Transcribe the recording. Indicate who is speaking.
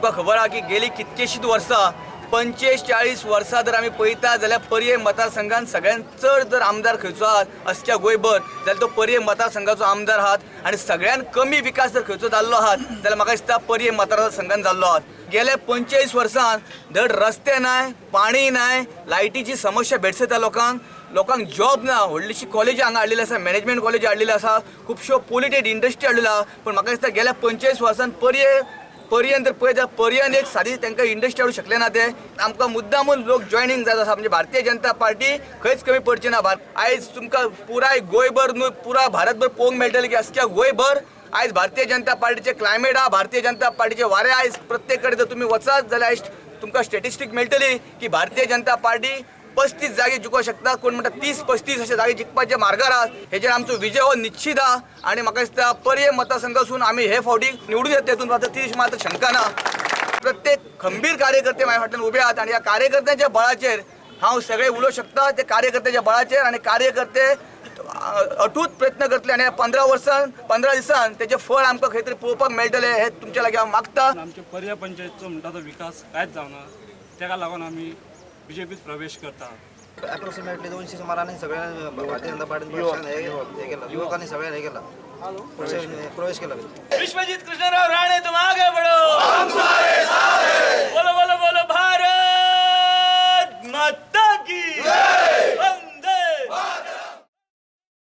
Speaker 1: तुमकां खबर आहा की गेली कितकेशींच वर्सां 45 वर्सां जर आमी पळयता जाल्यार पर्ये मतदारसंघान सगळ्यांत चड जर आमदार खंयचो आहात असक्या गोंयभर जाल्यार तो पर्ये मतदारसंघाचो आमदार आहात आनी सगळ्यांत कमी विकास जर खंयचो जाल्लो आहात जाल्यार म्हाका दिसता पर्ये मतदारसंघान जाल्लो आहात. गेल्या 45 वर्सांत धड रस्ते नाय, पाणी नाय, लायटीची समस्या भेटसता लोकांक, लोकांक जॉब ना. व्हडलीशी कॉलेजी हांगा हाडलेली आसा, मॅनेजमेंट कॉलेजी हाडलेली आसा, खुबश्यो पोलिटेड इंडस्ट्री हाडलेली आहा. पूण म्हाका दिसता गेल्या 45 वर्सांत पर्यंत जर पळयत जाल्यार पर्यंत एक सादी तांकां इंडस्ट्री हाडूंक शकले ना. ते आमकां मुद्दामून लोक जॉयनींग जायत आसा. म्हणजे भारतीय जनता पार्टी खंयच कमी पडची ना. आयज तुमकां पुराय गोंयभर न्हय पुराय भारतभर पळोवंक मेळटलें की असक्या गोंयभर आयज भारतीय जनता पार्टीचे क्लायमेट आहा, भारतीय जनता पार्टीचे वारे आयज प्रत्येक कडेन जर तुमी वचात जाल्यार आयज तुमकां स्टेटिस्टीक मेळटली की भारतीय जनता पार्टी 35 जागे जिखूंक शकता. कोण म्हणटा 30-35 अशे जागे जिखपाचे मार्गार आहात. हेजेर आमचो विजय हो निश्चित आहा आनी म्हाका दिसता पर्ये मतदारसंघासून आमी हे फावटी निवडून येतले, तेतून मात्र ती मात्र शंका ना. प्रत्येक खंबीर कार्यकर्ते म्हाज्या फाटल्यान उबे आहात आनी ह्या कार्यकर्त्यांच्या बळाचेर हांव सगळे उलोवंक शकता. ते कार्यकर्त्याच्या बळाचेर आनी कार्यकर्ते अटूट प्रयत्न करतले आनी 15 वर्सान 15 दिसान तेचें फळ आमकां खंय तरी पळोवपाक मेळटलें हें तुमच्या लागीं हांव मागता.
Speaker 2: आमच्या पर्या पंचायतचो म्हणटा तो विकास कांयच जावना, तेका लागून आमी बीजेपीत प्रवेश करता.
Speaker 3: अप्रॉक्सिमेटली 200 सुमारांनी सगळ्या भारतीय जनता पार्टीन पक्षान हे केला, युवकांनी सगळ्यांनी हे केला, प्रवेश केला.
Speaker 4: विश्वजीत कृष्णराव राणे.